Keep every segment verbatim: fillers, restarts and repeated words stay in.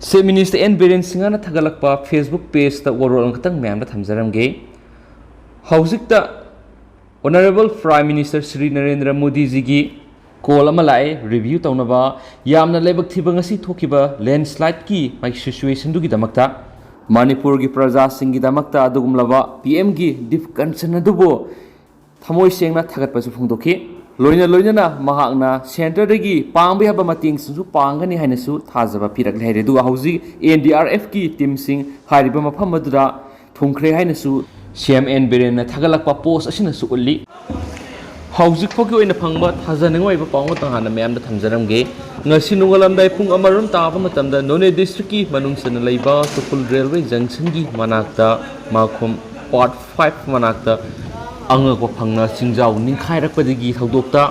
Chief Minister N Biren Singh ꯅ ꯊꯥꯒꯠꯂꯛꯄ Facebook page ꯇ ꯋꯥꯔꯣꯜ ꯑꯃꯈꯛꯇꯪ ꯃꯌꯥꯝꯗ ꯊꯝꯖꯔꯝꯒꯦ꯫ ꯍꯧꯖꯤꯛꯇ Honourable Prime Minister Shri Narendra ꯃꯣꯗꯤꯖꯤꯒꯤ call ꯑꯃ ꯂꯥꯛꯑꯦ review ꯇꯧꯅꯕ꯫ ꯌꯥꯝꯅ ꯂꯥꯏꯕꯛ ꯊꯤꯕ ꯉꯁꯤ ꯊꯣꯛꯈꯤꯕ landslide ꯀꯤ ꯃꯥꯒꯤ situation ꯗꯨꯒꯤꯗꯃꯛꯇ, ꯃꯅꯤꯄꯨꯔꯒꯤ ꯄ꯭ꯔꯖꯥꯁꯤꯡꯒꯤꯗꯃꯛꯇ ꯑꯗꯨꯒꯨꯝꯂꯕ P M ꯒꯤ deep concern ꯑꯗꯨꯕꯨ ꯊꯃꯣꯏ ꯁꯦꯡꯅ ꯊꯥꯒꯠꯄꯁꯨ ꯐꯣꯡꯗꯣꯛꯈꯤ꯫ ꯂꯣꯏꯅ ꯂꯣꯏꯅꯅ ꯃꯍꯥꯛꯅ centre ꯗꯒꯤ ꯄꯥꯡꯕ ꯌꯥꯕ ꯃꯇꯦꯡꯁꯤꯡꯁꯨ ꯄꯥꯡꯒꯅꯤ ꯍꯥꯏꯅꯁꯨ ꯊꯥꯖꯕ ꯄꯤꯔꯛꯂꯦ ꯍꯥꯏꯔꯦ꯫ ꯑꯗꯨꯒ ꯍꯧꯖꯤꯛ N D R F ꯀꯤ team ꯁꯤꯡ ꯍꯥꯏꯔꯤꯕ ꯃꯐꯝ ꯑꯗꯨꯗ ꯊꯨꯡꯈ꯭ꯔꯦ ꯍꯥꯏꯅꯁꯨ C M N ꯕꯤꯔꯦꯟꯅ ꯊꯥꯒꯠꯂꯛꯄ post ꯑꯁꯤꯅꯁꯨ ꯎꯠꯂꯤ꯫ ꯍꯧꯖꯤꯛ ꯐꯥꯎꯒꯤ ꯑꯣꯏꯅ ꯐꯪꯕ ꯊꯥꯖꯅꯤꯡꯉꯥꯏ ꯑꯣꯏꯕ ꯄꯥꯎ ꯑꯃꯇꯪ ꯍꯥꯟꯅ ꯃꯌꯥꯝꯗ ꯊꯝꯖꯔꯝꯒꯦ꯫ ꯉꯁꯤ ꯅꯣꯡꯉꯥꯜꯂꯝꯗꯥꯏ ꯄꯨꯡ ꯑꯃꯔꯣꯝ ꯇꯥꯕ ꯃꯇꯝꯗ ꯅꯣꯅꯦ district ꯀꯤ ꯃꯅꯨꯡ ꯆꯟꯅ ꯂꯩꯕ ꯇꯨꯄꯨꯜ railway junction ꯒꯤ ꯃꯅꯥꯛꯇ ꯃꯈꯣꯝ part five ꯃꯅꯥꯛꯇ ꯑꯉꯛꯄ ꯐꯪꯅ ꯆꯤꯡꯖꯥꯎ ꯅꯤꯡꯈꯥꯏꯔꯛꯄꯗꯒꯤ ꯊꯧꯗꯣꯛꯇ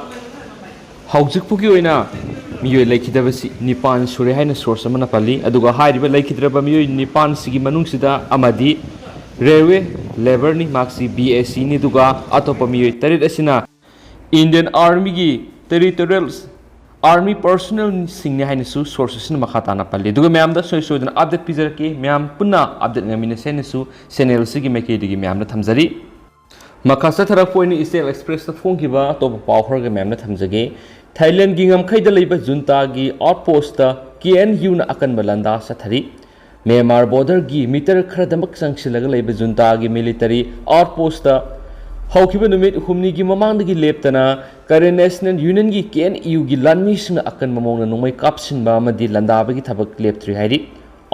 ꯍꯧꯖꯤꯛ ꯐꯥꯎꯒꯤ ꯑꯣꯏꯅ ꯃꯤꯑꯣꯏ ꯂꯩꯈꯤꯗꯕꯁꯤ ꯅꯤꯄꯥꯟ ꯁꯨꯔꯦ ꯍꯥꯏꯅ source ꯑꯃꯅ ꯄꯜꯂꯤ꯫ ꯑꯗꯨꯒ ꯍꯥꯏꯔꯤꯕ ꯂꯩꯈꯤꯗ꯭ꯔꯕ ꯃꯤꯑꯣꯏ ꯅꯤꯄꯥꯟꯁꯤꯒꯤ ꯃꯅꯨꯡꯁꯤꯗ ꯑꯃꯗꯤ railway labour ꯅꯤ, ꯃꯍꯥꯛꯁꯤ B S E ꯅꯤ, ꯑꯗꯨꯒ ꯑꯇꯣꯞꯄ ꯃꯤꯑꯣꯏ ꯇꯔꯦꯠ ꯑꯁꯤꯅ Indian Army ꯒꯤ Territorial Army personnel ꯁꯤꯡꯅꯤ ꯍꯥꯏꯅꯁꯨ source ꯑꯁꯤꯅ ꯃꯈꯥ ꯇꯥꯅ ꯄꯜꯂꯤ꯫ ꯑꯗꯨꯒ ꯃꯌꯥꯝꯗ ꯁꯣꯏ ꯁꯣꯏꯗꯅ update ꯄꯤꯖꯔꯛꯀꯦ꯫ ꯃꯌꯥꯝ ꯄꯨꯟꯅ update ꯉꯥꯏꯃꯤꯟꯅꯁꯦ ꯍꯥꯏꯅꯁꯨ channel ꯑꯁꯤꯒꯤ ꯃꯥꯏꯀꯩꯗꯒꯤ ꯃꯌꯥꯝꯗ ꯊꯝꯖꯔꯤ꯫ ꯃꯈꯥ ꯆꯠꯊꯔꯛꯄ ꯑꯣꯏꯅ East Express ꯇ ꯐꯣꯡꯈꯤꯕ ꯑꯇꯣꯞꯄ ꯄꯥꯎ ꯈꯔꯒ ꯃꯌꯥꯝꯅ ꯊꯝꯖꯒꯦ꯫ Thailand ꯒꯤ ꯉꯝꯈꯩꯗ ꯂꯩꯕ junta ꯒꯤ outpost ꯇ K N U ꯅ ꯑꯀꯟꯕ ꯂꯥꯟꯗꯥ ꯆꯠꯊꯔꯤ꯫ Myanmar border ꯒꯤ meter ꯈꯔꯗꯃꯛ ꯆꯪꯁꯤꯜꯂꯒ ꯂꯩꯕ junta ꯒꯤ military outpost ꯇ ꯍꯧꯈꯤꯕ ꯅꯨꯃꯤꯠ ꯍꯨꯝꯅꯤꯒꯤ ꯃꯃꯥꯡꯗꯒꯤ ꯂꯦꯞꯇꯅ Karen National Union ꯒꯤ K N U ꯒꯤ ꯂꯥꯟꯃꯤꯁꯤꯡꯅ ꯑꯀꯟꯕ ꯃꯑꯣꯡꯗ ꯅꯣꯡꯃꯩ ꯀꯥꯞꯁꯤꯟꯕ ꯑꯃꯗꯤ ꯂꯥꯟꯗꯥꯕꯒꯤ ꯊꯕꯛ ꯂꯦꯞꯇ꯭ꯔꯤ ꯍꯥꯏꯔꯤ꯫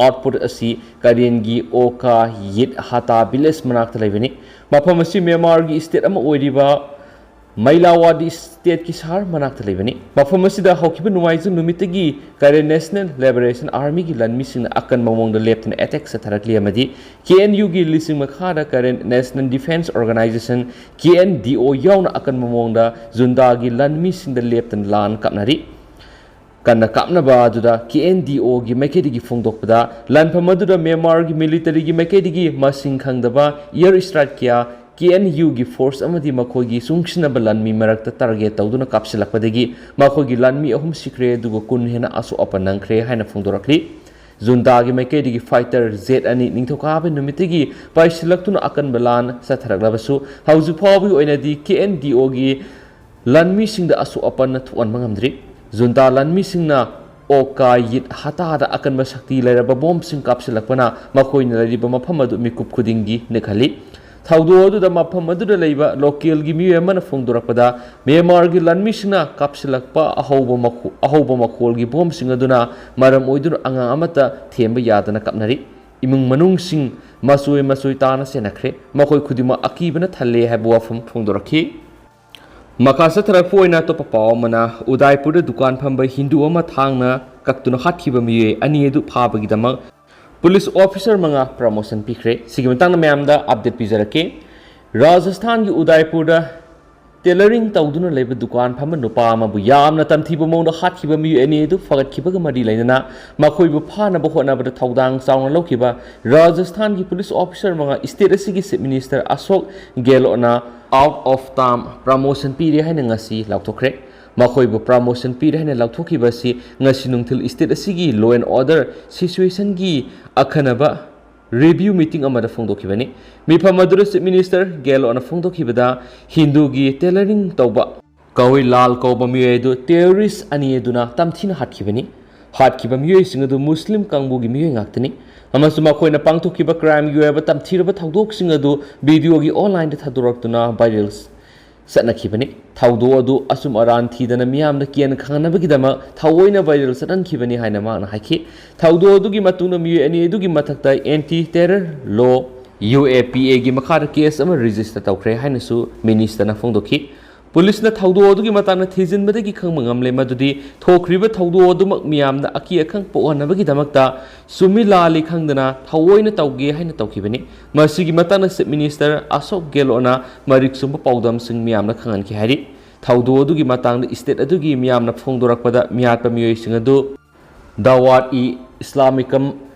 Outpost ꯑꯁꯤ ꯀꯔꯦꯟꯒꯤ ꯑꯣꯀꯥ ꯌꯤꯠ ꯍꯥꯇꯥ village ꯃꯅꯥꯛꯇ ꯂꯩꯕꯅꯤ꯫ ꯃꯐꯝ ꯑꯁꯤ ꯃ꯭ꯌꯥꯟꯃꯥꯔꯒꯤ state ꯑꯃ ꯑꯣꯏꯔꯤꯕ ꯃꯩꯂꯥꯋꯥꯗꯤ state ꯀꯤ ꯁꯍꯔ ꯃꯅꯥꯛꯇ ꯂꯩꯕꯅꯤ꯫ ꯃꯐꯝ ꯑꯁꯤꯗ ꯍꯧꯈꯤꯕ ꯅꯣꯡꯃꯥꯏꯖꯤꯡ ꯅꯨꯃꯤꯠꯇꯒꯤ Karen National Liberation Army ꯒꯤ ꯂꯥꯟꯃꯤꯁꯤꯡꯅ ꯑꯀꯟꯕ ꯃꯑꯣꯡꯗ ꯂꯦꯞꯇꯅ attack ꯆꯠꯊꯔꯛꯂꯤ ꯑꯃꯗꯤ K N U ꯒꯤ ꯂꯤꯁꯤꯡ ꯃꯈꯥꯗ Karen National Defence Organisation, K N D O ꯌꯥꯎꯅ ꯑꯀꯟꯕ ꯃꯑꯣꯡꯗ junta ꯒꯤ ꯂꯥꯟꯃꯤꯁꯤꯡꯗ ꯂꯦꯞꯇꯅ ꯂꯥꯟ ꯀꯥꯞꯅꯔꯤ꯫ ꯀꯟꯅ ꯀꯥꯞꯅꯕ ꯑꯗꯨꯗ K N D O ꯒꯤ ꯃꯥꯏꯀꯩꯗꯒꯤ ꯐꯣꯡꯗꯣꯛꯄꯗ, ꯂꯥꯟꯐꯝ ꯑꯗꯨꯗ ꯃ꯭ꯌꯥꯟꯃꯥꯔꯒꯤ military ꯒꯤ ꯃꯁꯤꯡ ꯈꯪꯗꯕ air strike ꯀꯌꯥ K N U ꯒꯤ force ꯑꯃꯗꯤ ꯃꯈꯣꯏꯒꯤ ꯆꯨꯡꯁꯤꯟꯅꯕ ꯂꯥꯟꯃꯤ ꯃꯔꯛꯇ target ꯇꯧꯗꯨꯅ ꯀꯥꯞꯁꯤꯜꯂꯛꯄꯗꯒꯤ ꯃꯈꯣꯏꯒꯤ ꯂꯥꯟꯃꯤ ꯑꯍꯨꯝ ꯁꯤꯈ꯭ꯔꯦ, ꯑꯗꯨꯒ ꯀꯨꯟ ꯍꯦꯟꯅ ꯑꯁꯣꯛ ꯑꯄꯟ ꯅꯪꯈ꯭ꯔꯦ ꯍꯥꯏꯅ ꯐꯣꯡꯗꯣꯔꯛꯂꯤ꯫ ꯖꯨꯟꯇꯥꯒꯤ ꯃꯥꯏꯀꯩꯗꯒꯤ ꯐꯥꯏꯇꯔ ꯖꯦꯠ ꯑꯅꯤ ꯅꯤꯡꯊꯧꯀꯥꯕ ꯅꯨꯃꯤꯠꯇꯒꯤ ꯄꯥꯏꯁꯤꯜꯂꯛꯇꯨꯅ ꯑꯀꯟꯕ ꯂꯥꯟ ꯆꯠꯊꯔꯛꯂꯕꯁꯨ, ꯍꯧꯖꯤꯛ ꯐꯥꯎꯕꯒꯤ ꯑꯣꯏꯅꯗꯤ ꯀꯦ ꯑꯦꯟ ꯗꯤ ꯑꯣꯒꯤ ꯂꯥꯟꯃꯤꯁꯤꯡꯗ ꯑꯁꯣꯛ ꯑꯄꯟ ꯊꯣꯛꯍꯟꯕ ꯉꯝꯗ꯭ꯔꯤ꯫ ꯖꯨꯟꯇꯥ ꯂꯥꯟꯃꯤꯁꯤꯡꯅ ꯑꯣꯀꯥ ꯌꯤꯠ ꯍꯇꯥꯗ ꯑꯀꯟꯕ ꯁꯛꯇꯤ ꯂꯩꯔꯕ ꯕꯣꯝꯁꯤꯡ ꯀꯥꯞꯁꯤꯜꯂꯛꯄꯅ ꯃꯈꯣꯏꯅ ꯂꯩꯔꯤꯕ ꯃꯐꯝ ꯑꯗꯨ ꯃꯤꯀꯨꯞ ꯈꯨꯗꯤꯡꯒꯤ ꯅꯤꯛꯍꯜꯂꯤ꯫ ꯊꯧꯗꯣꯛ ꯑꯗꯨꯗ ꯃꯐꯝ ꯑꯗꯨꯗ ꯂꯩꯕ ꯂꯣꯀꯦꯜꯒꯤ ꯃꯤꯑꯣꯏ ꯑꯃꯅ ꯐꯣꯡꯗꯣꯔꯛꯄꯗ, ꯃ꯭ꯌꯥꯟꯃꯥꯔꯒꯤ ꯂꯥꯟꯃꯤꯁꯤꯡꯅ ꯀꯥꯞꯁꯤꯜꯂꯛꯄ ꯑꯍꯧꯕ ꯃꯈꯣ-, ꯑꯍꯧꯕ ꯃꯈꯣꯜꯒꯤ ꯕꯣꯝꯁꯤꯡ ꯑꯗꯨꯅ ꯃꯔꯝ ꯑꯣꯏꯗꯨꯅ ꯑꯉꯥꯡ ꯑꯃꯠꯇ ꯊꯦꯝꯕ ꯌꯥꯗꯅ ꯀꯞꯅꯔꯤ꯫ ꯏꯃꯨꯡ ꯃꯅꯨꯡꯁꯤꯡ ꯃꯆꯣꯏ ꯃꯆꯣꯏ ꯇꯥꯅ ꯆꯦꯟꯅꯈ꯭ꯔꯦ꯫ ꯃꯈꯣꯏ ꯈꯨꯗꯤꯡꯃꯛ ꯑꯀꯤꯕꯅ ꯊꯜꯂꯦ ꯍꯥꯏꯕ ꯋꯥꯐꯝ ꯐꯣꯡꯗꯣꯔꯛꯈꯤ꯫ ꯃꯈꯥ ꯆꯠꯊꯔꯛꯄ ꯑꯣꯏꯅ ꯑꯇꯣꯞꯄ ꯄꯥꯎ ꯑꯃꯅ, ꯎꯗꯥꯏꯄꯨꯔꯗ ꯗꯨꯀꯥꯟ ꯐꯝꯕ ꯍꯤꯟꯗꯨ ꯑꯃ ꯊꯥꯡꯅ ꯀꯛꯇꯨꯅ ꯍꯥꯠꯈꯤꯕ ꯃꯤꯑꯣꯏ ꯑꯅꯤ ꯑꯗꯨ ꯐꯥꯕꯒꯤꯗꯃꯛ ꯄꯨꯂꯤꯁ ꯑꯣꯐꯤꯁꯔ ꯃꯉꯥ ꯄ꯭ꯔꯃꯣꯁꯟ ꯄꯤꯈ꯭ꯔꯦ꯫ ꯁꯤꯒꯤ ꯃꯇꯥꯡꯗ ꯃꯌꯥꯝꯗ ꯑꯞꯗꯦꯠ ꯄꯤꯖꯔꯛꯀꯦ꯫ ꯔꯥꯖꯁꯊꯥꯟꯒꯤ ꯎꯗꯥꯏꯄꯨꯔꯗ ꯇꯦꯂꯔꯤꯡ ꯇꯧꯗꯨꯅ ꯂꯩꯕ ꯗꯨꯀꯥꯟ ꯐꯝꯕ ꯅꯨꯄꯥ ꯑꯃꯕꯨ ꯌꯥꯝꯅ ꯇꯝꯊꯤꯕ ꯃꯑꯣꯡꯗ ꯍꯥꯠꯈꯤꯕ ꯃꯤꯑꯣꯏ ꯑꯅꯤ ꯑꯗꯨ ꯐꯒꯠꯈꯤꯕꯒ ꯃꯔꯤ ꯂꯩꯅꯅ ꯃꯈꯣꯏꯕꯨ ꯐꯥꯅꯕ ꯍꯣꯠꯅꯕꯗ ꯊꯧꯗꯥꯡ ꯆꯥꯎꯅ ꯂꯧꯈꯤꯕ ꯔꯥꯖꯁꯊꯥꯟꯒꯤ ꯄꯨꯂꯤꯁ ꯑꯣꯐꯤꯁꯔ ꯃꯉꯥ ꯁ꯭ꯇꯦꯠ ꯑꯁꯤꯒꯤ ꯆꯤꯐ ꯃꯤꯅꯤꯁꯇꯔ ꯑꯁꯣꯛ ꯒꯦꯍꯂꯣꯠꯅ ꯑꯥꯎꯠ ꯑꯣꯐ ꯇꯥꯔꯝ ꯄ꯭ꯔꯃꯣꯁꯟ ꯄꯤꯔꯦ ꯍꯥꯏꯅ ꯉꯁꯤ ꯂꯥꯎꯊꯣꯛꯈ꯭ꯔꯦ꯫ ꯃꯈꯣꯏꯕꯨ ꯄ꯭ꯔꯃꯣꯁꯟ ꯄꯤꯔꯦ ꯍꯥꯏꯅ ꯂꯥꯎꯊꯣꯛꯈꯤꯕ ꯑꯁꯤ ꯉꯁꯤ ꯅꯨꯡꯊꯤꯜ ꯁ꯭ꯇꯦꯠ ꯑꯁꯤꯒꯤ ꯂꯣ ꯑꯦꯟ ꯑꯣꯔꯗꯔ ꯁꯤꯆꯨꯋꯦꯁꯟꯒꯤ ꯑꯈꯟꯅꯕ ꯔꯤꯚ꯭ꯌꯨ ꯃꯤꯇꯤꯡ ꯑꯃꯗ ꯐꯣꯡꯗꯣꯛꯈꯤꯕꯅꯤ꯫ ꯃꯤꯐꯝ ꯑꯗꯨꯗ ꯆꯤꯐ ꯃꯤꯅꯤꯁꯇꯔ ꯒꯦꯍꯂꯣꯠꯅ ꯐꯣꯡꯗꯣꯛꯈꯤꯕꯗ, ꯍꯤꯟꯗꯨꯒꯤ ꯇꯦꯂꯔꯤꯡ ꯇꯧꯕ ꯀꯧꯏ ꯂꯥꯜ ꯀꯧꯕ ꯃꯤꯑꯣꯏ ꯑꯗꯨ ꯇꯦꯔꯣꯔꯤꯁ ꯑꯅꯤ ꯑꯗꯨꯅ ꯇꯝꯊꯤꯅ ꯍꯥꯠꯈꯤꯕꯅꯤ꯫ ꯍꯥꯠꯈꯤꯕ ꯃꯤꯑꯣꯏꯁꯤꯡ ꯑꯗꯨ ꯃꯨꯁꯂꯤꯝ ꯀꯥꯡꯕꯨꯒꯤ ꯃꯤꯑꯣꯏ ꯉꯥꯛꯇꯅꯤ ꯑꯃꯁꯨꯡ ꯃꯈꯣꯏꯅ ꯄꯥꯡꯊꯣꯛꯈꯤꯕ ꯀ꯭ꯔꯥꯏꯝꯒꯤ ꯑꯣꯏꯕ ꯇꯝꯊꯤꯔꯕ ꯊꯧꯗꯣꯛꯁꯤꯡ ꯑꯗꯨ ꯚꯤꯗꯤꯑꯣꯒꯤ ꯑꯣꯟꯂꯥꯏꯟꯗ ꯊꯥꯗꯣꯔꯛꯇꯨꯅ ꯚꯥꯏꯔꯦꯜ ꯆꯠꯅꯈꯤꯕꯅꯤ꯫ ꯊꯧꯗꯣꯛ ꯑꯗꯨ ꯑꯆꯨꯝ ꯑꯔꯥꯟ ꯊꯤꯗꯅ ꯃꯤꯌꯥꯝꯗ ꯀꯤꯍꯟ ꯈꯪꯍꯟꯅꯕꯒꯤꯗꯃꯛ ꯊꯑꯣꯏꯅ ꯚꯥꯏꯔꯦꯜ ꯆꯠꯍꯟꯈꯤꯕꯅꯤ ꯍꯥꯏꯅ ꯃꯍꯥꯛꯅ ꯍꯥꯏꯈꯤ꯫ ꯊꯧꯗꯣꯛ ꯑꯗꯨꯒꯤ ꯃꯇꯨꯡꯗ ꯃꯤꯑꯣꯏ ꯑꯅꯤ ꯑꯗꯨꯒꯤ ꯃꯊꯛꯇ ꯑꯦꯟꯇꯤ ꯇꯦꯔꯔ ꯂꯣ, ꯌꯨ ꯑꯦ ꯄꯤ ꯑꯦꯒꯤ ꯃꯈꯥꯗ ꯀꯦꯁ ꯑꯃ ꯔꯦꯖꯤꯁꯇꯔ ꯇꯧꯈ꯭ꯔꯦ ꯍꯥꯏꯅꯁꯨ ꯃꯤꯅꯤꯁꯇꯔꯅ ꯐꯣꯡꯗꯣꯛꯈꯤ꯫ ꯄꯨꯂꯤꯁꯅ ꯊꯧꯗꯣꯛ ꯑꯗꯨꯒꯤ ꯃꯇꯥꯡꯗ ꯊꯤꯖꯤꯟꯕꯗꯒꯤ ꯈꯪꯕ ꯉꯝꯂꯦ ꯃꯗꯨꯗꯤ ꯊꯣꯛꯈ꯭ꯔꯤꯕ ꯊꯧꯗꯣꯛ ꯑꯗꯨꯃꯛ ꯃꯤꯌꯥꯝꯗ ꯑꯀꯤ ꯑꯈꯪ ꯄꯣꯛꯍꯟꯅꯕꯒꯤꯗꯃꯛꯇ ꯆꯨꯝꯃꯤ ꯂꯥꯜꯂꯤ ꯈꯪꯗꯅ ꯊꯑꯣꯏꯅ ꯇꯧꯒꯦ ꯍꯥꯏꯅ ꯇꯧꯈꯤꯕꯅꯤ꯫ ꯃꯁꯤꯒꯤ ꯃꯇꯥꯡꯗ ꯆꯤꯐ ꯃꯤꯅꯤꯁꯇꯔ ꯑꯁꯣꯛ ꯒꯦꯍꯂꯣꯠꯅ ꯃꯔꯤꯛ ꯆꯨꯝꯕ ꯄꯥꯎꯗꯝꯁꯤꯡ ꯃꯤꯌꯥꯝꯅ ꯈꯪꯍꯟꯈꯤ ꯍꯥꯏꯔꯤ꯫ ꯊꯧꯗꯣꯛ ꯑꯗꯨꯒꯤ ꯃꯇꯥꯡꯗ ꯁ꯭ꯇꯦꯠ ꯑꯗꯨꯒꯤ ꯃꯤꯌꯥꯝꯅ ꯐꯣꯡꯗꯣꯔꯛꯄꯗ, ꯃꯤꯍꯥꯠꯄ ꯃꯤꯑꯣꯏꯁꯤꯡ ꯑꯗꯨ ꯗꯋꯥꯠ ꯏ ꯏꯁꯂꯥꯃꯤꯀꯝ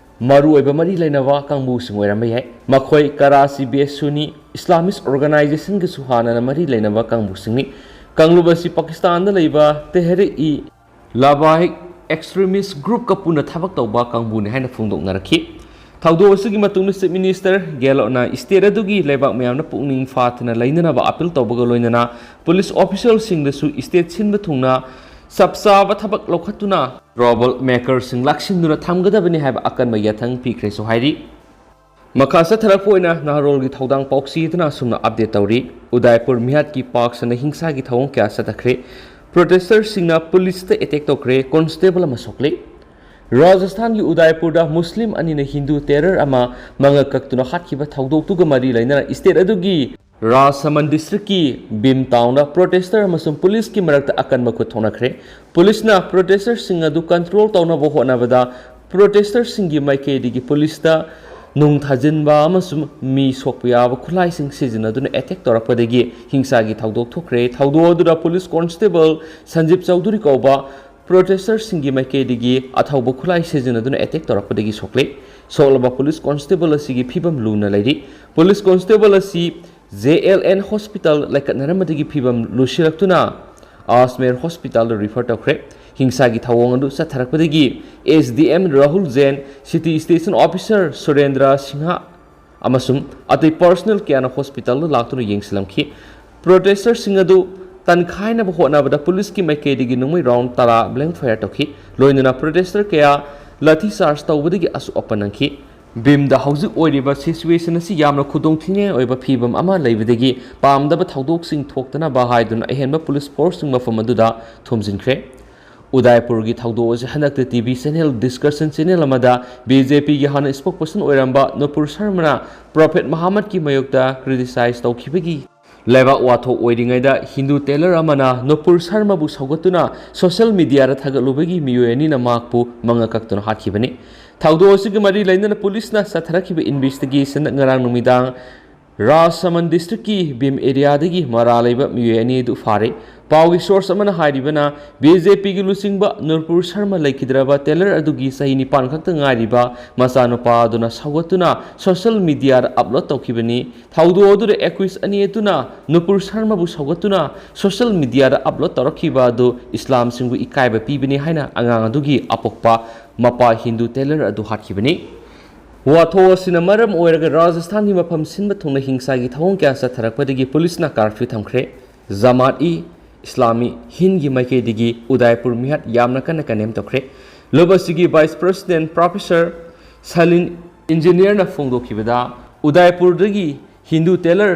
ꯃꯔꯨꯑꯣꯏꯕ ꯃꯔꯤ ꯂꯩꯅꯕ ꯀꯥꯡꯕꯨꯁꯤꯡ ꯑꯣꯏꯔꯝꯕ ꯌꯥꯏ꯫ ꯃꯈꯣꯏ ꯀꯔꯥꯆꯤ ꯕꯦꯁ ꯁꯨꯅꯤ ꯏꯁꯂꯥꯃꯤꯁ ꯑꯣꯔꯒꯅꯥꯏꯖꯦꯁꯟꯒꯁꯨ ꯍꯥꯟꯅꯅ ꯃꯔꯤ ꯂꯩꯅꯕ ꯀꯥꯡꯕꯨꯁꯤꯡꯅꯤ꯫ ꯀꯥꯡꯂꯨꯞ ꯑꯁꯤ ꯄꯥꯀꯤꯁꯇꯥꯟꯗ ꯂꯩꯕ ꯇꯦꯍꯔꯤꯛ ꯏ ꯂꯕꯥꯏꯛ ꯑꯦꯛꯁꯇ꯭ꯔꯤꯃꯤꯁ ꯒ꯭ꯔꯨꯞꯀ ꯄꯨꯟꯅ ꯊꯕꯛ ꯇꯧꯕ ꯀꯥꯡꯕꯨꯅꯤ ꯍꯥꯏꯅ ꯐꯣꯡꯗꯣꯛꯅꯔꯛꯈꯤ꯫ ꯊꯧꯗꯣꯛ ꯑꯁꯤꯒꯤ ꯃꯇꯨꯡꯗ ꯆꯤꯐ ꯃꯤꯅꯤꯁꯇꯔ ꯒꯦꯍꯂꯣꯠꯅ ꯁ꯭ꯇꯦꯠ ꯑꯗꯨꯒꯤ ꯂꯩꯕꯥꯛ ꯃꯌꯥꯝꯅ ꯄꯨꯛꯅꯤꯡ ꯐꯥꯊꯅ ꯂꯩꯅꯅꯕ ꯑꯥꯄꯤꯜ ꯇꯧꯕꯒ ꯂꯣꯏꯅꯅ ꯄꯨꯂꯤꯁ ꯑꯣꯐꯤꯁꯤꯌꯦꯜꯁꯤꯡꯗꯁꯨ ꯁ꯭ꯇꯦꯠ ꯁꯤꯟꯕ ꯊꯨꯡꯅ ꯆꯞ ꯆꯥꯕ ꯊꯕꯛ ꯂꯧꯈꯠꯇꯨꯅ ꯇ꯭ꯔꯕꯜ ꯃꯦꯀꯔꯁꯤꯡ ꯂꯥꯛꯁꯤꯟꯗꯨꯅ ꯊꯝꯒꯗꯕꯅꯤ ꯍꯥꯏꯕ ꯑꯀꯟꯕ ꯌꯥꯊꯪ ꯄꯤꯈ꯭ꯔꯦꯁꯨ ꯍꯥꯏꯔꯤ꯫ ꯃꯈꯥ ꯆꯠꯊꯔꯛꯄ ꯑꯣꯏꯅ ꯅꯍꯥꯔꯣꯜꯒꯤ ꯊꯧꯗꯥꯡ ꯄꯥꯎꯆꯦ ꯑꯗꯨꯅ ꯑꯁꯨꯝꯅ ꯑꯞꯗꯦꯠ ꯇꯧꯔꯤ꯫ ꯎꯗꯥꯏꯄꯨꯔ ꯃꯤꯍꯥꯠꯀꯤ ꯄꯥꯛ ꯁꯟꯅ ꯍꯤꯡꯁꯥꯒꯤ ꯊꯧꯑꯣꯡ ꯀꯌꯥ ꯆꯠꯊꯈ꯭ꯔꯦ꯫ ꯄ꯭ꯔꯣꯇꯦꯁꯇꯔꯁꯤꯡꯅ ꯄꯨꯂꯤꯁꯇ ꯑꯦꯇꯦꯛ ꯇꯧꯈ꯭ꯔꯦ, ꯀꯣꯟꯁꯇꯦꯕꯜ ꯑꯃ ꯁꯣꯛꯂꯦ꯫ ꯔꯥꯖꯁꯊꯥꯟꯒꯤ ꯎꯗꯥꯏꯄꯨꯔꯗ ꯃꯨꯁꯂꯤꯝ ꯑꯅꯤꯅ ꯍꯤꯟꯗꯨ ꯇꯦꯔꯔ ꯑꯃ ꯃꯉꯛ ꯀꯛꯇꯨꯅ ꯍꯥꯠꯈꯤꯕ ꯊꯧꯗꯣꯛꯇꯨꯒ ꯃꯔꯤ ꯂꯩꯅꯅ ꯁ꯭ꯇꯦꯠ ꯑꯗꯨꯒꯤ ꯔꯥꯖꯁꯃꯟ ꯗꯤꯁꯇ꯭ꯔꯤꯛꯀꯤ ꯚꯤꯝ ꯇꯥꯎꯟꯗ ꯄ꯭ꯔꯣꯇꯦꯁꯇꯔ ꯑꯃꯁꯨꯡ ꯄꯨꯂꯤꯁꯀꯤ ꯃꯔꯛꯇ ꯑꯀꯟꯕ ꯈꯨꯠ ꯊꯣꯛꯅꯈ꯭ꯔꯦ꯫ ꯄꯨꯂꯤꯁꯅ ꯄ꯭ꯔꯣꯇꯦꯁꯇꯔꯁꯤꯡ ꯑꯗꯨ ꯀꯟꯇ꯭ꯔꯣꯜ ꯇꯧꯅꯕ ꯍꯣꯠꯅꯕꯗ ꯄ꯭ꯔꯣꯇꯦꯁꯇꯔꯁꯤꯡꯒꯤ ꯃꯥꯏꯀꯩꯗꯒꯤ ꯄꯨꯂꯤꯁꯇ ꯅꯨꯡ ꯊꯥꯖꯤꯟꯕ ꯑꯃꯁꯨꯡ ꯃꯤ ꯁꯣꯛꯄ ꯌꯥꯕ ꯈꯨꯠꯂꯥꯏꯁꯤꯡ ꯁꯤꯖꯤꯟꯅꯗꯨꯅ ꯑꯦꯇꯦꯛ ꯇꯧꯔꯛꯄꯗꯒꯤ ꯍꯤꯡꯁꯥꯒꯤ ꯊꯧꯗꯣꯛ ꯊꯣꯛꯈ꯭ꯔꯦ꯫ ꯊꯧꯗꯣꯛ ꯑꯗꯨꯗ ꯄꯨꯂꯤꯁ ꯀꯣꯟꯁꯇꯦꯕꯜ ꯁꯟꯖꯤꯞ ꯆꯧꯙꯨꯔꯤ ꯀꯧꯕ ꯄ꯭ꯔꯣꯇꯦꯁꯇꯔꯁꯤꯡꯒꯤ ꯃꯥꯏꯀꯩꯗꯒꯤ ꯑꯊꯧꯕ ꯈꯨꯠꯂꯥꯏ ꯁꯤꯖꯤꯟꯅꯗꯨꯅ ꯑꯦꯇꯦꯛ ꯇꯧꯔꯛꯄꯗꯒꯤ ꯁꯣꯛꯂꯦ꯫ ꯁꯣꯛꯂꯕ ꯄꯨꯂꯤꯁ ꯀꯣꯟꯁꯇꯦꯕꯜ ꯑꯁꯤꯒꯤ ꯐꯤꯕꯝ ꯂꯨꯅ ꯂꯩꯔꯤ꯫ ꯄꯨꯂꯤꯁ ꯀꯣꯟꯁꯇꯦꯕꯜ ꯑꯁꯤ ꯖꯦ ꯑꯦꯜ ꯑꯦꯟ ꯍꯣꯁꯄꯤꯇꯥꯜ ꯂꯩꯈꯠꯅꯔꯝꯕꯗꯒꯤ ꯐꯤꯕꯝ ꯂꯨꯁꯤꯜꯂꯛꯇꯨꯅ ꯑꯖꯃꯦꯔ ꯍꯣꯁꯄꯤꯇꯥꯜꯗ ꯔꯤꯐꯔ ꯇꯧꯈ꯭ꯔꯦ꯫ ꯍꯤꯡꯁꯥꯒꯤ ꯊꯧꯑꯣꯡ ꯑꯗꯨ ꯆꯠꯊꯔꯛꯄꯗꯒꯤ ꯑꯦꯁ ꯗꯤ ꯑꯦꯝ ꯔꯥꯍꯨꯜ ꯖꯦꯟ, ꯁꯤꯇꯤ ꯁ꯭ꯇꯦꯁꯟ ꯑꯣꯐꯤꯁꯥꯔ ꯁꯨꯔꯦꯟꯗ꯭ꯔ ꯁꯤꯡꯍ ꯑꯃꯁꯨꯡ ꯑꯇꯩ ꯄꯔꯁꯣꯅꯦꯜ ꯀꯌꯥꯅ ꯍꯣꯁꯄꯤꯇꯥꯜꯗ ꯂꯥꯛꯇꯨꯅ ꯌꯦꯡꯁꯤꯜꯂꯝꯈꯤ꯫ ꯄ꯭ꯔꯣꯇꯦꯁꯇꯔꯁꯤꯡ ꯑꯗꯨ ꯇꯟꯈꯥꯏꯅꯕ ꯍꯣꯠꯅꯕꯗ ꯄꯨꯂꯤꯁꯀꯤ ꯃꯥꯏꯀꯩꯗꯒꯤ ꯅꯣꯡꯃꯩ ꯔꯥꯎꯟ ꯇꯔꯥ ꯕ꯭ꯂꯦꯡ ꯐꯥꯌꯔ ꯇꯧꯈꯤ꯫ ꯂꯣꯏꯅꯅ ꯄ꯭ꯔꯣꯇꯦꯁꯇꯔ ꯀꯌꯥ ꯂꯥꯊꯤ ꯆꯥꯔꯖ ꯇꯧꯕꯗꯒꯤ ꯑꯁꯣꯛ ꯑꯄꯟ ꯅꯪꯈꯤ꯫ ꯚꯤꯝꯗ ꯍꯧꯖꯤꯛ ꯑꯣꯏꯔꯤꯕ ꯁꯤꯆꯨꯋꯦꯁꯟ ꯑꯁꯤ ꯌꯥꯝꯅ ꯈꯨꯗꯣꯡꯊꯤꯅꯤꯡꯉꯥꯏ ꯑꯣꯏꯕ ꯐꯤꯕꯝ ꯑꯃ ꯂꯩꯕꯗꯒꯤ ꯄꯥꯝꯗꯕ ꯊꯧꯗꯣꯛꯁꯤꯡ ꯊꯣꯛꯇꯅꯕ ꯍꯥꯏꯗꯨꯅ ꯑꯍꯦꯟꯕ ꯄꯨꯂꯤꯁ ꯐꯣꯔꯁꯁꯤꯡ ꯃꯐꯝ ꯑꯗꯨꯗ ꯊꯣꯝꯖꯤꯟꯈ꯭ꯔꯦ꯫ ꯎꯗꯥꯏꯄꯨꯔꯒꯤ ꯊꯧꯗꯣꯛ ꯑꯁꯤ ꯍꯟꯗꯛꯇ T V channel, discussion channel ꯑꯃꯗ ꯕꯤ ꯖꯦ ꯄꯤꯒꯤ ꯍꯥꯟꯅ ꯁ꯭ꯄꯣꯛꯄꯔꯁꯟ ꯑꯣꯏꯔꯝꯕ ꯅꯨꯄꯨꯔ ꯁꯔꯃꯅ ꯄ꯭ꯔꯣꯐꯦꯠ ꯃꯍꯥꯃꯠꯀꯤ ꯃꯥꯌꯣꯛꯇ ꯀ꯭ꯔꯤꯇꯤꯁꯥꯏꯖ ꯇꯧꯈꯤꯕꯒꯤ ꯂꯩꯕꯥꯛ ꯋꯥꯊꯣꯛ ꯑꯣꯏꯔꯤꯉꯩꯗ ꯍꯤꯟꯗꯨ ꯇꯦꯂꯔ ꯑꯃꯅ ꯅꯨꯄꯨꯔ ꯁꯔꯃꯕꯨ ꯁꯧꯒꯠꯇꯨꯅ ꯁꯣꯁꯤꯌꯦꯜ ꯃꯤꯗꯤꯌꯥꯗ ꯊꯥꯒꯠꯂꯨꯕꯒꯤ ꯃꯤꯑꯣꯏ ꯑꯅꯤꯅ ꯃꯍꯥꯛꯄꯨ ꯃꯉꯛ ꯀꯛꯇꯨꯅ ꯍꯥꯠꯈꯤꯕꯅꯤ꯫ ꯊꯧꯗꯣꯛ ꯑꯁꯤꯒ ꯃꯔꯤ ꯂꯩꯅꯅ ꯄꯨꯂꯤꯁꯅ ꯆꯠꯊꯔꯛꯈꯤꯕ ꯏꯟꯚꯦꯁꯇꯤꯒꯦꯁꯟꯗ ꯉꯔꯥꯡ ꯅꯨꯃꯤꯗꯥꯡ ꯔꯥꯖꯁꯃꯟ ꯗꯤꯁꯇ꯭ꯔꯤꯛꯀꯤ ꯚꯤꯝ ꯑꯦꯔꯤꯌꯥꯗꯒꯤ ꯃꯔꯥ ꯂꯩꯕ ꯃꯤꯑꯣꯏ ꯑꯅꯤ ꯑꯗꯨ ꯐꯥꯔꯦ꯫ ꯄꯥꯎꯒꯤ source ꯑꯃꯅ ꯍꯥꯏꯔꯤꯕꯅ, ꯕꯤ ꯖꯦ ꯄꯤꯒꯤ ꯂꯨꯆꯤꯡꯕ ꯅꯨꯄꯨꯔ ꯁꯔꯃ ꯂꯩꯈꯤꯗ꯭ꯔꯕ tailor ꯑꯗꯨꯒꯤ ꯆꯍꯤ ꯅꯤꯄꯥꯟ ꯈꯛꯇ ꯉꯥꯏꯔꯤꯕ ꯃꯆꯥꯅꯨꯄꯥ ꯑꯗꯨꯅ ꯁꯧꯒꯠꯇꯨꯅ social mediaꯗ upload ꯇꯧꯈꯤꯕꯅꯤ꯫ ꯊꯧꯗꯣꯛ ꯑꯗꯨꯗ accused ꯑꯅꯤ ꯑꯗꯨꯅ ꯅꯨꯄꯨꯔ ꯁꯔꯃꯕꯨ ꯁꯧꯒꯠꯇꯨꯅ social mediaꯗ upload ꯇꯧꯔꯛꯈꯤꯕ ꯑꯗꯨ ꯏꯁꯂꯥꯝꯁꯤꯡꯕꯨ ꯏꯀꯥꯏꯕ ꯄꯤꯕꯅꯤ ꯍꯥꯏꯅ ꯑꯉꯥꯡ ꯑꯗꯨꯒꯤ ꯑꯄꯣꯛꯄ ꯃꯄꯥ ꯍꯤꯟꯗꯨ tailor ꯑꯗꯨ ꯍꯥꯠꯈꯤꯕꯅꯤ꯫ ꯋꯥꯊꯣꯛ ꯑꯁꯤꯅ ꯃꯔꯝ ꯑꯣꯏꯔꯒ ꯔꯥꯖꯁꯊꯥꯟꯒꯤ ꯃꯐꯝ ꯁꯤꯟꯕ ꯊꯨꯡꯅ ꯍꯤꯡꯁꯥꯒꯤ ꯊꯧꯑꯣꯡ ꯀꯌꯥ ꯆꯠꯊꯔꯛꯄꯗꯒꯤ ꯄꯨꯂꯤꯁꯅ curfew ꯊꯝꯈ꯭ꯔꯦ꯫ ꯖꯃꯥꯠ ꯏ ꯏꯁꯂꯥꯃꯤ ꯍꯤꯟꯗꯒꯤ ꯃꯥꯏꯀꯩꯗꯒꯤ ꯎꯗꯥꯏꯄꯨꯔ ꯃꯤꯍꯥꯠ ꯌꯥꯝꯅ ꯀꯟꯅ condemn ꯇꯧꯈ꯭ꯔꯦ꯫ ꯂꯨꯞ ꯑꯁꯤꯒꯤ vice president professor ꯁꯂꯤꯟ ꯏꯟꯖꯤꯅꯤꯌꯔꯅ ꯐꯣꯡꯗꯣꯛꯈꯤꯕꯗ, ꯎꯗꯥꯏꯄꯨꯔꯗꯒꯤ Hindu tailor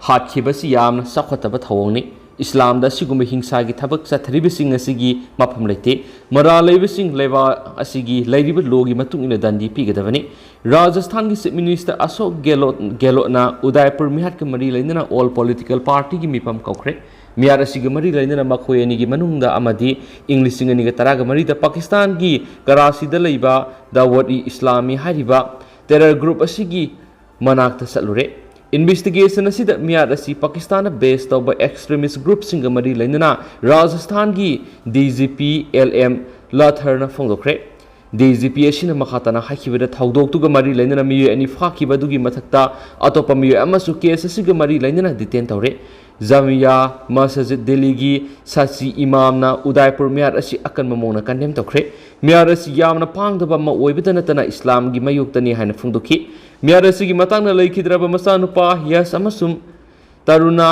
ꯍꯥꯠꯈꯤꯕꯁꯤ ꯌꯥꯝꯅ ꯆꯥꯎꯈꯠꯇꯕ ꯊꯧꯑꯣꯡꯅꯤ꯫ ꯏꯁꯂꯥꯝꯗ ꯑꯁꯤꯒꯨꯝꯕ ꯍꯤꯡꯁꯥꯒꯤ ꯊꯕꯛ ꯆꯠꯊꯔꯤꯕꯁꯤꯡ ꯑꯁꯤꯒꯤ ꯃꯐꯝ ꯂꯩꯇꯦ꯫ ꯃꯔꯥꯜ ꯂꯩꯕꯁꯤꯡ ꯂꯩꯕꯥꯛ ꯑꯁꯤꯒꯤ ꯂꯩꯔꯤꯕ lawꯒꯤ ꯃꯇꯨꯡ ꯏꯟꯅ ꯗꯟꯗꯤ ꯄꯤꯒꯗꯕꯅꯤ꯫ ꯔꯥꯖꯁꯊꯥꯟꯒꯤ Chief Minister ꯑꯁꯣꯛ ꯒꯦꯍꯂꯣꯠ, ꯒꯦꯍꯂꯣꯠꯅ ꯎꯗꯥꯏꯄꯨꯔ ꯃꯤꯍꯥꯠꯀ ꯃꯔꯤ ꯂꯩꯅꯅ all political partyꯒꯤ ꯃꯤꯐꯝ ꯀꯧꯈ꯭ꯔꯦ꯫ ꯃꯤꯍꯥꯠ ꯑꯁꯤꯒ ꯃꯔꯤ ꯂꯩꯅꯅ ꯃꯈꯣꯏ ꯑꯅꯤꯒꯤ ꯃꯅꯨꯡꯗ ꯑꯃꯗꯤ ꯏꯪ ꯂꯤꯁꯤꯡ ꯑꯅꯤꯒ ꯇꯔꯥꯒ ꯃꯔꯤꯗ ꯄꯥꯀꯤꯁꯇꯥꯟꯒꯤ ꯀꯔꯥꯆꯤꯗ ꯂꯩꯕ ꯗꯥꯋꯠ ꯏ ꯏꯁꯂꯥꯃꯤ ꯍꯥꯏꯔꯤꯕ terror group ꯑꯁꯤꯒꯤ ꯃꯅꯥꯛꯇ ꯆꯠꯂꯨꯔꯦ꯫ Investigation ꯑꯁꯤꯗ ꯃꯤꯍꯥꯠ ꯑꯁꯤ ꯄꯥꯀꯤꯁꯇꯥꯟꯗ base ꯇꯧꯕ extremist groupꯁꯤꯡꯒ ꯃꯔꯤ ꯂꯩꯅꯅ ꯔꯥꯖꯁꯊꯥꯟꯒꯤ D G P L M ꯂꯥꯊꯔꯅ ꯐꯣꯡꯗꯣꯛꯈ꯭ꯔꯦ꯫ D G P ꯑꯁꯤꯅ ꯃꯈꯥ ꯇꯥꯅ ꯍꯥꯏꯈꯤꯕꯗ, ꯊꯧꯗꯣꯛꯇꯨꯒ ꯃꯔꯤ ꯂꯩꯅꯅ ꯃꯤꯑꯣꯏ ꯑꯅꯤ ꯐꯥꯈꯤꯕ ꯑꯗꯨꯒꯤ ꯃꯊꯛꯇ ꯑꯇꯣꯞꯄ ꯃꯤꯑꯣꯏ ꯑꯃꯁꯨ case ꯑꯁꯤꯒ ꯃꯔꯤ ꯂꯩꯅꯅ detain ꯇꯧꯔꯦ꯫ ꯖꯥꯃꯤꯌꯥ ꯃꯁꯖꯤꯗ ꯗꯤꯜꯂꯤꯒꯤ ꯁꯥꯆꯤ ꯏꯃꯥꯝꯅ ꯎꯗꯥꯏꯄꯨꯔ ꯃꯤꯍꯥꯠ ꯑꯁꯤ ꯑꯀꯟꯕ ꯃꯑꯣꯡꯗ condemn ꯇꯧꯈ꯭ꯔꯦ꯫ ꯃꯤꯍꯥꯠ ꯑꯁꯤ ꯌꯥꯝꯅ ꯄꯥꯡꯗꯕ ꯑꯃ ꯑꯣꯏꯕꯇ ꯅꯠꯇꯅ ꯏꯁꯂꯥꯝꯒꯤ ꯃꯥꯌꯣꯛꯇꯅꯤ ꯍꯥꯏꯅ ꯐꯣꯡꯗꯣꯛꯈꯤ꯫ ꯃꯤꯍꯥꯠ ꯑꯁꯤꯒꯤ ꯃꯇꯥꯡꯗ ꯂꯩꯈꯤꯗ꯭ꯔꯕ ꯃꯆꯥꯅꯨꯄꯥ ꯌꯁ ꯑꯃꯁꯨꯡ ꯇꯔꯨꯅ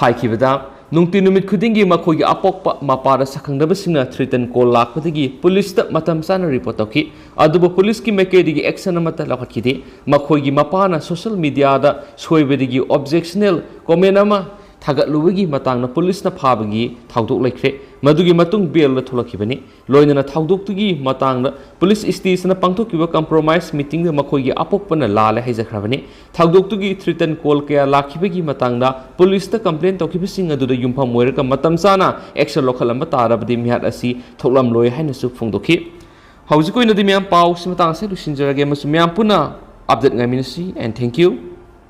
ꯍꯥꯏꯈꯤꯕꯗ, ꯅꯨꯡꯇꯤ ꯅꯨꯃꯤꯠ ꯈꯨꯗꯤꯡꯒꯤ ꯃꯈꯣꯏꯒꯤ ꯑꯄꯣꯛꯄ ꯃꯄꯥꯗ ꯁꯛꯈꯪꯗꯕꯁꯤꯡꯅ threaten call ꯂꯥꯛꯄꯗꯒꯤ ꯄꯨꯂꯤꯁꯇ ꯃꯇꯝ ꯆꯥꯅ report ꯇꯧꯈꯤ꯫ ꯑꯗꯨꯕꯨ ꯄꯨꯂꯤꯁꯀꯤ ꯃꯥꯏꯀꯩꯗꯒꯤ action ꯑꯃꯠꯇ ꯂꯧꯈꯠꯈꯤꯗꯦ꯫ ꯃꯈꯣꯏꯒꯤ ꯃꯄꯥꯅ social mediaꯗ ꯁꯣꯏꯕꯗꯒꯤ objectionable comment ꯑꯃ ꯊꯥꯒꯠꯂꯨꯕꯒꯤ ꯃꯇꯥꯡꯗ ꯄꯨꯂꯤꯁꯅ ꯐꯥꯕꯒꯤ ꯊꯧꯗꯣꯛ ꯂꯩꯈ꯭ꯔꯦ꯫ ꯃꯗꯨꯒꯤ ꯃꯇꯨꯡ bailꯗ ꯊꯣꯛꯂꯛꯈꯤꯕꯅꯤ꯫ ꯂꯣꯏꯅꯅ ꯊꯧꯗꯣꯛꯇꯨꯒꯤ ꯃꯇꯥꯡꯗ ꯄꯨꯂꯤꯁ stationꯗ ꯄꯥꯡꯊꯣꯛꯈꯤꯕ compromise meetingꯗ ꯃꯈꯣꯏꯒꯤ ꯑꯄꯣꯛꯄꯅ ꯂꯥꯜꯂꯦ ꯍꯥꯏꯖꯈ꯭ꯔꯕꯅꯤ꯫ ꯊꯧꯗꯣꯛꯇꯨꯒꯤ threaten call ꯀꯌꯥ ꯂꯥꯛꯈꯤꯕꯒꯤ ꯃꯇꯥꯡꯗ ꯄꯨꯂꯤꯁꯇ complain ꯇꯧꯈꯤꯕꯁꯤꯡ ꯑꯗꯨꯗ ꯌꯨꯝꯐꯝ ꯑꯣꯏꯔꯒ ꯃꯇꯝ ꯆꯥꯅ action ꯂꯧꯈꯠꯂꯝꯕ ꯇꯥꯔꯕꯗꯤ ꯃꯤꯍꯥꯠ ꯑꯁꯤ ꯊꯣꯛꯂꯝꯂꯣꯏ ꯍꯥꯏꯅꯁꯨ ꯐꯣꯡꯗꯣꯛꯈꯤ꯫ ꯍꯧꯖꯤꯛ ꯑꯣꯏꯅꯗꯤ ꯃꯌꯥꯝ ꯄꯥꯎꯁꯤ ꯃꯇꯥꯡ ꯑꯁꯤꯗ ꯂꯣꯏꯁꯤꯟꯖꯔꯒꯦ ꯑꯃꯁꯨꯡ ꯃꯌꯥꯝ ꯄꯨꯟꯅ update ꯉꯥꯏꯃꯤꯟꯅꯁꯤ, and thank you꯫